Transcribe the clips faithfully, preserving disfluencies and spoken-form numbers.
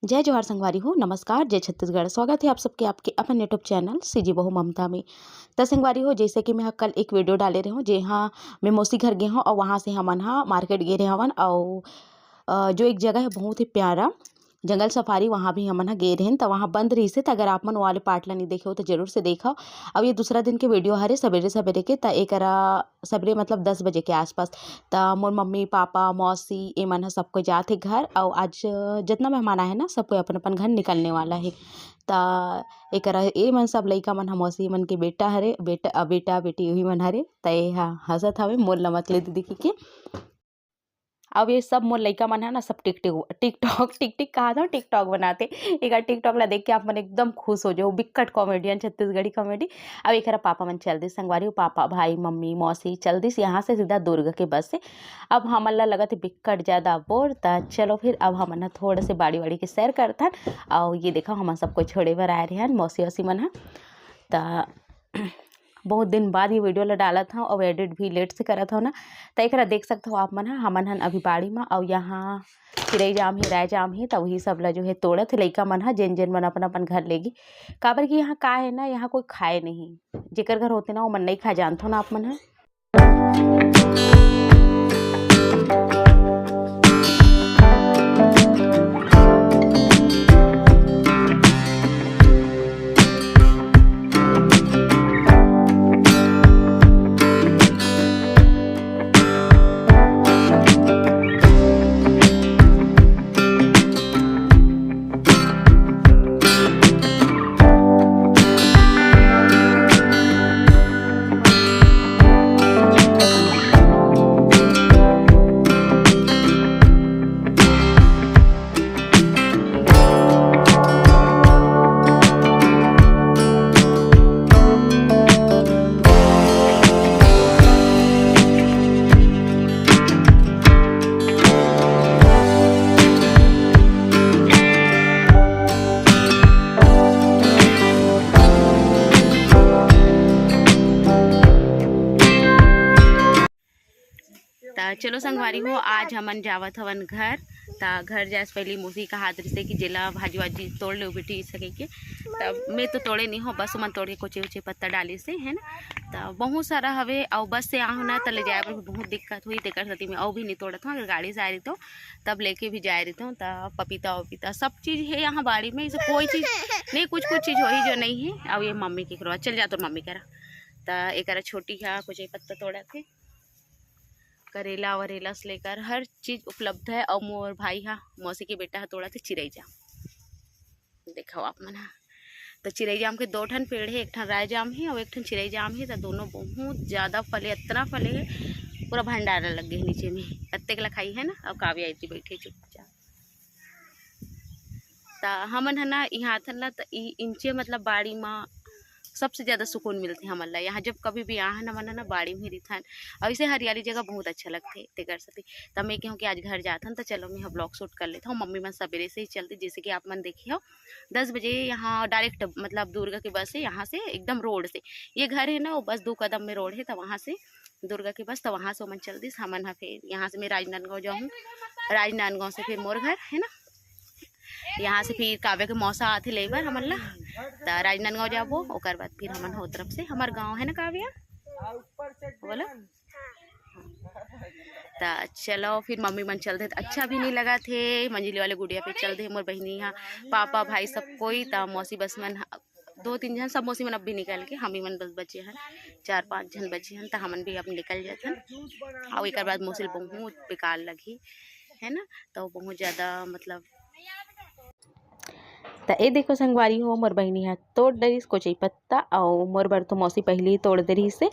जय जोहार संगवारी हो, नमस्कार, जय छत्तीसगढ़। स्वागत है आप सबके आपके अपन YouTube चैनल सीजी बहू ममता में। त संगवारी हो, जैसे कि मैं ह कल एक वीडियो डाले रहे हूँ, जे हाँ मैं मौसी घर गे हूँ और वहाँ से हमन हा मार्केट गे रहे हवन और अ, जो एक जगह है बहुत ही प्यारा जंगल सफारी, वहाँ भी हमन ह गे रहेन। त वहाँ बंद रहिस हे, त अगर आप मन वाले पार्ट ला नहीं देखे हो तो जरूर से देखो। अब ये दूसरा दिन के वीडियो हरे सवेरे सवेरे के, त एकरा सबेरे मतलब दस बजे के आसपास। त मोर मम्मी, पापा, मौसी, ए मन ह सबको जात हे घर। अउ आज जितना मेहमान आए हे ना, सबको अपन अपन घर निकलने वाला हे। त एकरा ए मन सब लइका मन ह मौसी मन के बेटा हरे, बेटा, अ, बेटा बेटी उही मन हरे। त ए ह हंसत हवे मोर लमक ले दीदी के, के। अब ये सब मोर लइका मन ह ना, सब टिक टिक, टिकटॉक, टिक टिक कहा था, टिकटॉक बनाते। एक टिकटॉक ला देख के आप मन एकदम खुश हो जाओ, बिक्कट कॉमेडियन, छत्तीसगढ़ी कॉमेडी। अब एकरा पापा मन चल दिस संगवारी हो, पापा, भाई, मम्मी, मौसी चल दिस यहाँ से सीधा दुर्ग के बस से। अब हमन ला लगत है बिक्कट ज्यादा बोर। त चलो फिर अब हमन ह थोड़ा से बाड़ी वाड़ी के सैर करथन। अउ ये देखो हमन सब कोई छोड़े बर आए रहे हन मौसी औसी मन ह। त बहुत दिन बाद ये वीडियो ला डालत हव अउ एडिट भी लेट से करत हव ना। त एकरा देख सकत हव आप मन ह, हमन हन अभी बाड़ी म अउ यहाँ चिरई जाम हे, राय जाम हे, त वही सब ला जो है तोड़त हे लइका मन ह, जेन जेन मन अपन अपन घर लेगी। काबर कि यहाँ का है ना, यहाँ कोई खाए नहीं, जेकर घर होते ना ओमन नहीं खाए, जानथव ना आप मन ह। त चलो संगवारी हो, आज हमन जावत हवन घर। त घर जाए से पहले मौसी कहात रहिसे कि जेला भाजी वाजी तोड़ ले बेटी, इसे कहिके। त मैं तो तोड़े नहीं हो, बस ओमन तोड़ के कोचे उचे पत्ता डालिसे, है ना। त बहुत सारा हवे, अउ बस से आहू ना, त ले जाए बर भी बहुत दिक्कत हुई, तेकर सेती मैं अउ भी नहीं तोड़त हूँ। अगर गाड़ी से आए रहितो, तब लेके भी जाए रहितो। त पपीता वपीता सब चीज है यहाँ बाड़ी में, इसे कोई चीज नहीं, कुछ कुछ चीज वही जो नहीं है। अब ये मम्मी के करवा, चल जा तोर मम्मी करा। त एकरा छोटी हा कोचे पत्ता तोड़त हे, करेला वरेला से लेकर हर चीज उपलब्ध है। अउ मोर भाई हा, मौसी के बेटा हा, तोड़त हे चिरई जाम। देखो आप मन हा, तो चिरई जाम के दो ठन पेड़ है, एक ठन राय जाम है और एक ठन चिरई जाम है। तो दोनों बहुत ज्यादा फले, इतना फले है, पूरा भंडारा लग गए नीचे में। कत्ते के लखाई है ना। अब काव्या इतनी बैठे चुपचाप। त हमन ह ना इहाँ आथन ना, त इ-, इंचे मतलब बाड़ी म सबसे ज्यादा सुकून मिलथे हमन ला। यहाँ जब कभी भी आहन, हमन ह ना बाड़ी में ही रिथन, अउ इसे हरियाली जगह बहुत अच्छा लगथे, तेकर सेती। त मैं कहूँ कि आज घर जाथन, त चलो मैं ह ब्लॉग शूट कर लेथव। मम्मी मन सबेरे से ही चलती, जैसे कि आप मन देखे हो, दस बजे यहाँ डायरेक्ट मतलब दुर्ग के बस है, यहाँ से एकदम रोड से ये घर है ना, वो बस दो कदम में रोड है, त वहाँ से दुर्गा के बस, त वहाँ से ओमन चल दिस। हमन ह फिर यहाँ से मैं राजनांदगांव जाहूँ, राजनांदगांव से फिर मोर घर है ना, यहाँ से फिर काव्या के मौसा आथे ले बर हमन ला, त राजनांदगांव जाबो, ओकर बाद फिर हमन ह ओ तरफ से, हमर गाँव है ना काव्या, बोलो। त चलो फिर मम्मी मन चल दे, अच्छा भी नहीं लगा थे, मंझली वाले गुड़िया पे चल दे, मोर बहिनी हा, पापा, भाई सब कोई, त मौसी बस मन ह-, दो तीन झन, सब मौसी मन अब भी निकल के, हम ही मन बस बचे हन, चार पाँच झन बचे हन, त हमन भी अब निकल जाथन। अउ एकर बाद मौसी ल बहुत बेकार लगही, है ना, त बहुत ज्यादा मतलब। त ए देखो संगवारी हो, मोर बहिनी ह तोड़ डरिस कोचई पत्ता, अउ मोर बर तो मौसी पहली ही तोड़ दे रहिस हे।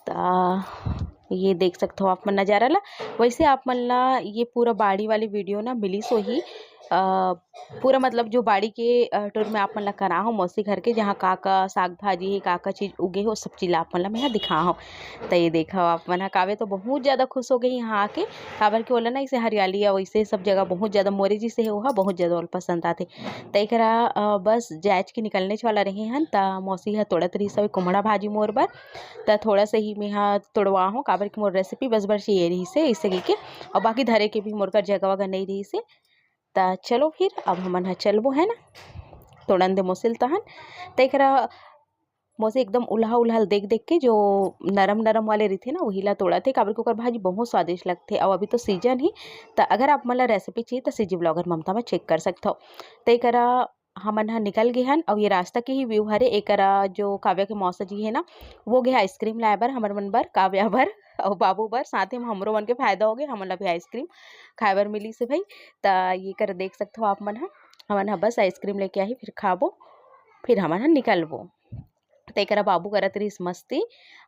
त ये देख सकत हो आप मन नज़ारा ला। वैसे आप मन ला ये पूरा बाड़ी वाली वीडियो ना मिलिस होही, अ, पूरा मतलब जो बाड़ी के, अ, टूर में आप मन ला करा हो मौसी घर के, जहाँ का-का साग भाजी हे, का-का चीज उगे हे, वो सब चीज ला आप मन ला मैं ह दिखा हूँ। त ये देखो आप मन ह, काव्या तो बहुत ज्यादा खुश हो गई यहाँ आके, काबर के ओला ना इसे हरियाली अउ इसे सब जगह बहुत ज्यादा मोरे जैसे हे, ओहा बहुत ज्यादा ओला पसंद आथे। त एकरा, अ, बस जायज के निकलने वाला रहे हन, त मौसी ह तोड़त रहिस हवे कुमड़ा भाजी मोर बर। त थोड़ा सा ही मेहा तोड़वा हूँ, काबर कि मोर रेसिपी बस बर ये रहिस हे, इसे कहिके। अउ बाकी धरे के भी मोर कर जगह वगह नहीं रहिस हे। त चलो फिर अब हमन ह चलबो, है ना, तोड़न दे मोसिल तहन। त एकरा मोसे एकदम उल्हा उल्हा देख देख के जो नरम नरम वाले रहिथे ना, वही ला तोड़त हे, काबर कि ओकर भाजी बहुत स्वादिष्ट लगथे। अउ अभी तो सीजन ही, त अगर आप मन ला रेसिपी चाहिए त सीजी ब्लॉगर ममता में चेक कर सकथव। त एकरा हमन ह निकल गे हन, अउ ये रास्ता के ही व्यू हरे। एकरा जो काव्या के मौसा जी हे ना, वो गे आइसक्रीम लाए बर हमर मन बर, काव्या बर अउ बाबू बर, साथ ही में हमरो मन के फायदा हो गे, हमन ला भी आइसक्रीम खाए बर मिली से भाई। त ये कर देख सकथव आप मन ह, हमन ह बस आइसक्रीम लेके आही, फिर खाबो, फिर हमन ह निकलबो। त एकरा बाबू करत रहिस मस्ती,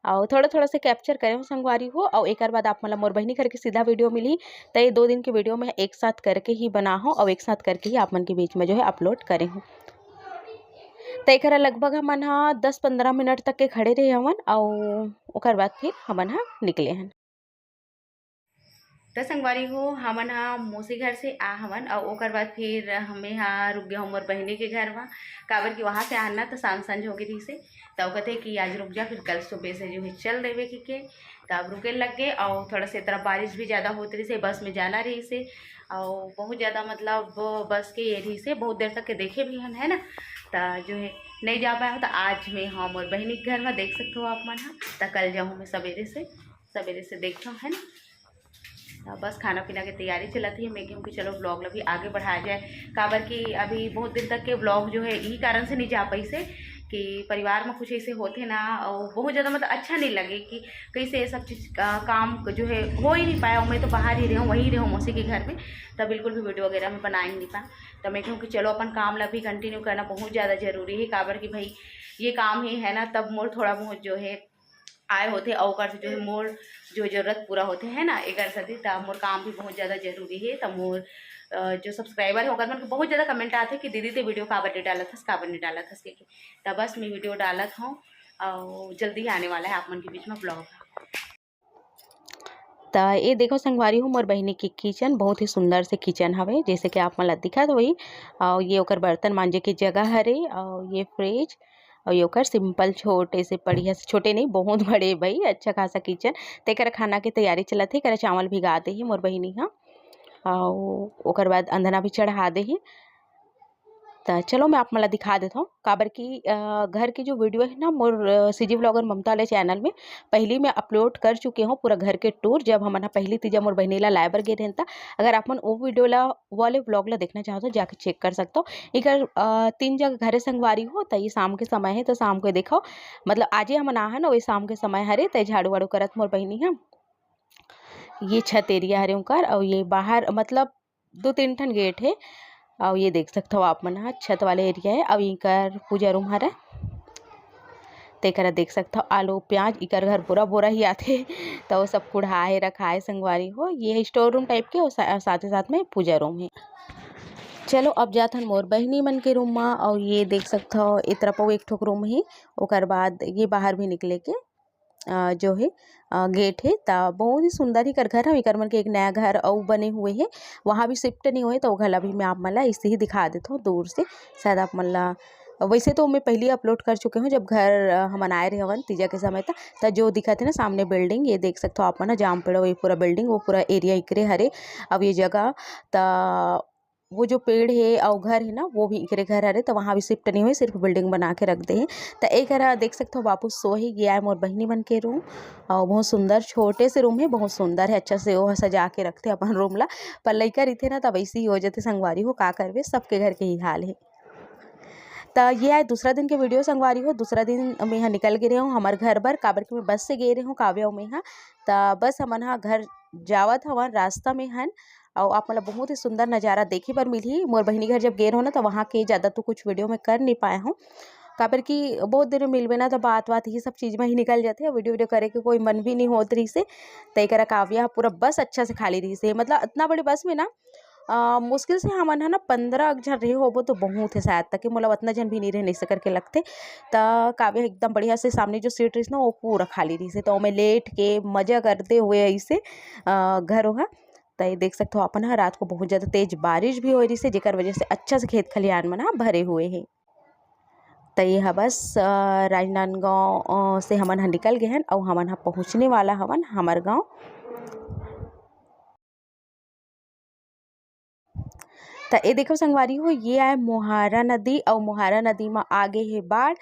अउ थोड़ा थोड़ा से कैप्चर करे हो संगवारी हो। अउ एकर बाद आप मन ला मोर बहिनी घर के सीधा वीडियो मिलही। त ये दो दिन के वीडियो में एक साथ करके ही बना हो, अउ एक साथ करके ही आप मन के बीच में जो है अपलोड करे हो। त एकरा लगभग हमन ह दस पंद्रह मिनट तक के खड़े रहे हवन, अउ ओकर बाद फिर हमन ह निकले हन। त संगवारी हो, हमन ह मौसी घर से आ हवन, अउ ओकर बाद फिर हमें ह रुक गए हो मोर बहिनी के घर म, काबर कि वहाँ से आना त शाम संझ हो गई रहिसे। त वो कहते कि आज रुक जा, फिर कल सुबह से जो है चल देवे कहिके। त अब रुके लग गए, अउ थोड़ा से तरह बारिश भी ज़्यादा होत रहिसे, बस में जाना रहिसे, अउ बहुत ज़्यादा मतलब बस के ये रहिसे, बहुत देर तक के देखे भी हन, है ना। त जो है नहीं जा पाए हो, त आज मैं हाँ मोर बहिनी के घर म देख सकते हो आप मन ह। त कल जाऊँ मैं सवेरे से, सवेरे से देखता हूँ, है ना। त बस खाना पीना के तैयारी चलत हे। मैं कहूँ कि चलो ब्लॉग ला भी आगे बढ़ाया जाए, काबर कि अभी बहुत दिन तक के ब्लॉग जो है यही कारण से नहीं जा पाइसे कि परिवार में कुछ ऐसे होते ना, और बहुत ज़्यादा मतलब अच्छा नहीं लगे कि कैसे ये सब चीज़ का काम जो है हो ही नहीं पाया। मैं तो बाहर ही रहूँ, वहीं रहूँ मौसी के घर में, तब बिल्कुल भी वीडियो वगैरह में बना ही नहीं पाया। तो मैं कहूँ कि चलो अपन काम ला भी कंटिन्यू करना बहुत ज़्यादा ज़रूरी है, काबर कि भाई ये काम ही है ना, तब मोर थोड़ा बहुत जो है आय होथे, अउ ओकर से जो है मोर जो जरूरत पूरा होथे, है ना, एकर सेती त मोर काम भी बहुत ज़्यादा जरूरी हे। त मोर, अ, जो सब्सक्राइबर हे ओकर मन के बहुत ज़्यादा कमेंट आथे कि दीदी ते वीडियो काबर नहीं डालत हस, काबर नहीं डालत हस कहिके। त बस मैं वीडियो डालत हूँ, अउ जल्दी ही आने वाला है आप मन के बीच में ब्लॉग। त ये देखो संगवारी हो, मोर बहिनी के किचन बहुत ही सुंदर से किचन हवे, जैसे कि आप मन ला दिखत होही। अउ ये ओकर बर्तन मांजे के जगह हरे, अउ ये फ्रिज, अउ ये ओकर सिंपल छोटे से बढ़िया से, छोटे नहीं, बहुत बड़े भाई, अच्छा खासा किचन। तेकर खाना के तैयारी चलत हे, एकरा चावल भिगा दे हे मोर बहिनी ह, अउ ओकर बाद अंधना भी चढ़ा दे हे। त चलो मैं आप मन ला दिखा देत हूँ, काबर कि, अ, घर के जो वीडियो है ना मोर, अ, सीजी ब्लॉगर ममता वाले चैनल में पहली मैं अपलोड कर चुके हूँ पूरा घर के टूर, जब हमन ह पहली तीजा मोर बहिनी ला लाए बर गे रहेन त। अगर आप मन वो वीडियो ला, वाले ब्लॉग ला देखना चाहो तो जाके चेक कर सकते हो। इकर, अ, तीन जगह घरे संगवारी हो, त ये शाम के समय है, त शाम के देखो, मतलब आजे हमन आहन, वही शाम के समय हरे, त झाड़ू वाड़ू करत मोर बहिनी ह। ये छत एरिया हरे उनकर, अउ ये बाहर मतलब दो तीन ठन गेट हे, अउ ये देख सकथव आप मन ह छत वाले एरिया हे, अउ इकर पूजा रूम हरे। तेकरा देख सकथव आलू प्याज इकर घर बोरा बोरा ही आथे, त वो सब कुढ़ाए रखाए संगवारी हो। ये स्टोर रूम टाइप के, अउ सा-, साथ ही साथ में पूजा रूम हे। चलो अब जात हन मोर बहिनी मन के रूम म, अउ ये देख सकथव ए तरफ अउ एक ठोक रूम हे, ओकर बाद ये बाहर भी निकले के अ, जो हे, अ, गेट हे, त बहुत ही सुंदर ही कर घर हे। एकर मन के एक नया घर अउ बने हुए हे, वहाँ भी शिफ्ट नहीं हुए, त वो घर ला भी मैं आप मन ला ऐसे ही दिखा देत हूँ दूर से। शायद आप मन ला, वैसे तो मैं पहले अपलोड कर चुके हूँ, जब घर, अ, हमन आए रहे हवन तीजा के समय त, त जो दिखत हे ना सामने बिल्डिंग, ये देख सकते हो आप मन ह, जाम पेड़, वही पूरा बिल्डिंग, वो पूरा एरिया इकरे हरे। अब ये जगह त वो जो पेड़ हे अउ घर हे ना, वो भी इकरे घर हरे, त वहाँ भी शिफ्ट नहीं हुए, सिर्फ बिल्डिंग बना के रख दे हे। त एक हरा देख सकथो, बाबू सो ही गया है मोर बहिनी मन के रूम, अउ बहुत सुंदर छोटे से रूम हे, बहुत सुंदर है, अच्छा से वो सजा के रखते अपन रूम ला। पर लइका रहिथे ना, तब ऐसे ही हो जाते संगवारी हो, का करबे, सबके घर के ही हाल हे। त ये आए दूसरा दिन के वीडियो संगवारी हो। दूसरा दिन मैं ह निकल गे रहे हूँ हमर घर बर, काबर कि मैं बस से गे रहे हूँ काव्या अउ मैं ह। त बस हमन ह घर जावत हवन, रास्ता में हन, अउ आप मन ल बहुत ही सुंदर नज़ारा देखे बर मिलही। मोर बहिनी घर जब गे रहो ना, त वहाँ के ज़्यादा तो कुछ वीडियो में कर नहीं पाए हूँ, काबर कि बहुत दिन में मिलबे ना, त बात बात ही सब चीज़ में ही निकल जाथे, वीडियो वीडियो करे के कोई मन भी नहीं होत रहिसे। त एकरा काव्या ह पूरा बस अच्छा से खाली रहिसे, मतलब इतना बड़े बस में ना, अ, मुश्किल से हमन ह ना पंद्रह झन रहे होबो तो बहुत है शायद, तक मोला उतना झन भी नहीं रहे, नहीं से करके लगथे। त काव्या एकदम बढ़िया से सामने जो सीट रहिस ना, वो पूरा खाली रहिस हे, त ओमे लेट के मजा करते हुए ऐसे, अ, घर ओहा। त ये देख सकते हो अपन ह, रात को बहुत ज़्यादा तेज बारिश भी हो रही से, जेकर वजह से अच्छा से खेत खलिहान मन ह भरे हुए हे। त ये ह बस, अ, राजनांदगांव, अ, से हमन ह निकल गए हन, अउ हमन ह पहुँचने वाला हवन हमर गाँव। त ये देखो संगवारी हो, ये आय मोहारा नदी, अउ मोहारा नदी म आगे हे बाढ़।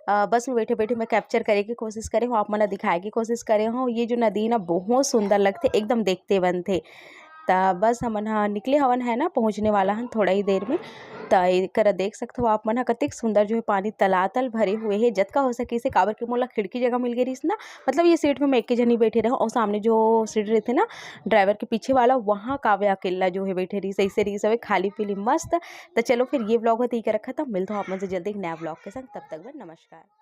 अ, बस में बैठे-बैठे मैं capture करे के कोशिश करे हूँ, आप मन ल दिखाए के कोशिश करे हूँ। ये जो नदी ना बहुत सुंदर लगथे, एकदम देखते बनथे। त बस हमन ह निकले हवन है ना, पहुँचने वाला हन थोड़ा ही देर में। त एकर देख सकथव आप मन ह कतेक सुंदर जो है पानी तलातल भरे हुए हे। जतका हो सके से, काबर के मोला खिड़की जगह मिल गई रहिस ना, मतलब ये सीट में मैं एके झनी बैठे रहूँ अउ सामने जो सीट रहथे ना ड्राइवर के पीछे वाला, वहाँ काव्या अकेला जो है बैठे रहिस, ऐसे रहिस हवे खाली पीली मस्त। त चलो फिर ये vlog होते ही कर रखा था, मिलता हूँ आप मन से जल्दी एक नया vlog के संग, तब तक बर नमस्कार।